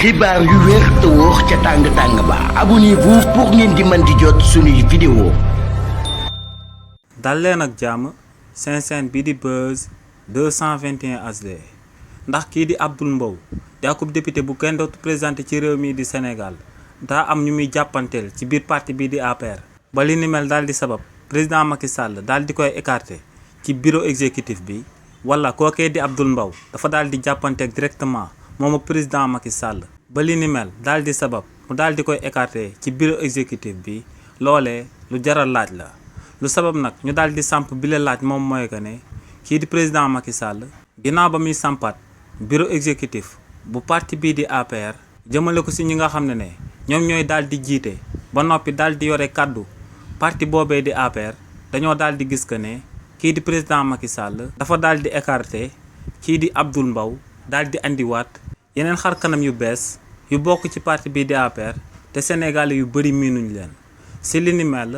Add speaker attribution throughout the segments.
Speaker 1: xibaar yu wér te wóor ca tàng ba abonnez-vous pour ngeen di mën di jot suñuy vidéo.
Speaker 2: dal leen ak jàmm seen chaîne bi di Buzz 221 HD ndax kii di Abdoul Mbow di akub député bu kenn dootu présenté ci réew mi di Sénégal daa am ñu muy jàppanteel ci biir parti bi di APR ba li ni mel daal di sabab président Macky Sall daal di koy écarté ci bureau exécutif bi wala kookee di Abdoul Mbow dafa daal di jàppanteeg directement moom ak président Macky Sall ba li ni mel daal di sabab mu daal di koy écarté ci bureau exécutif bi loolee lu jaral laaj la lu sabab nag ñu daal di samp bi la laaj moom mooy que ne kii di président Macky Sall ginnaaw ba muy sampaat bureau exécutif bu parti bii di APR jëmale ko si ñi nga xam ne ñoom ñooy daal di jiite ba noppi daal di yore kàddu parti boobee di APR dañoo daal di gis que ne kii di président Macky Sall dafa daal di écarté kii di Abdoul Mbow daal di andiwaat yeneen xar kanam yu bees yu bokk ci parti bii di APR te Sénégalais yu bëri miinuñ leen si li ni mel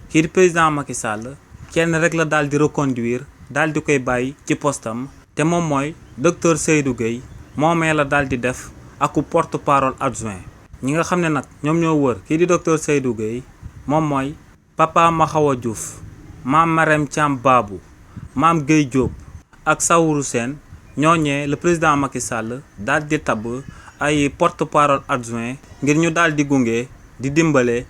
Speaker 2: kii di président Macky Sall kenn rek la daal di reconduire daal di koy bàyyi ci postam te moom mooy docteur Seydou Gueye moomee la daal di def aku porte parole adjoint ñi nga xam ne nag ñoom ñoo wër kii di docteur Seydou Gueye moom mooy Papa Maxawa Diouf maam Marème Thiam Babou maam Gueye Diop ak Saourou Sène ñooñee le président Macky Sall daal di tabb ay porte parole adjoint ngir ñu daal di gunge di dimbale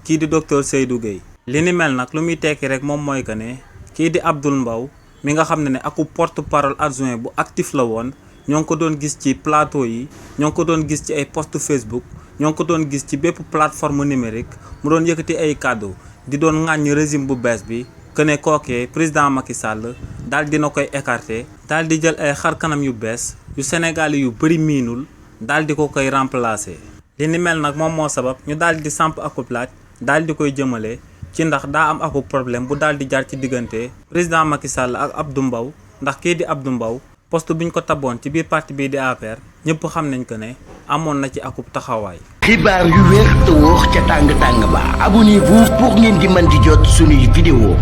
Speaker 2: kii di docteur Seydou Gueye li ni mel nag lu muy tekki rek moom mooy que ne kii di Abdoul Mbow mi nga xam ne aku porte parole adjoint bu actif la woon ñoo ngi ko doon gis ci plateau yi ñoo ngi ko doon gis ci ay post Facebook ñoo ngi ko doon gis ci bépp plateforme numérique mu doon yëkkati ay kàddu di doon ŋàññ régime bu bees bi que ne kookee président Macky Sall daal dina koy écarté daal di jël ay xar kanam yu bees yu Sénégal yu bëri miinul daal di ko koy remplacer. li ni mel nag moom moo sabab ñu daal di samp akub laaj daal di koy jëmale ci ndax daa am akub problème bu daal di jaar ci diggante président Macky Sall ak Abdoul Mbow ndax kii di Abdoul Mbow poste bi ñu ko taboon ci biir parti bii di APR ñëpp xam nañ que ne amoon na ci akub taxawaay.
Speaker 1: xibaar yu wér te wóor ca tàng ba abonnez-vous pour ngeen di mën di jot suñuy vidéo.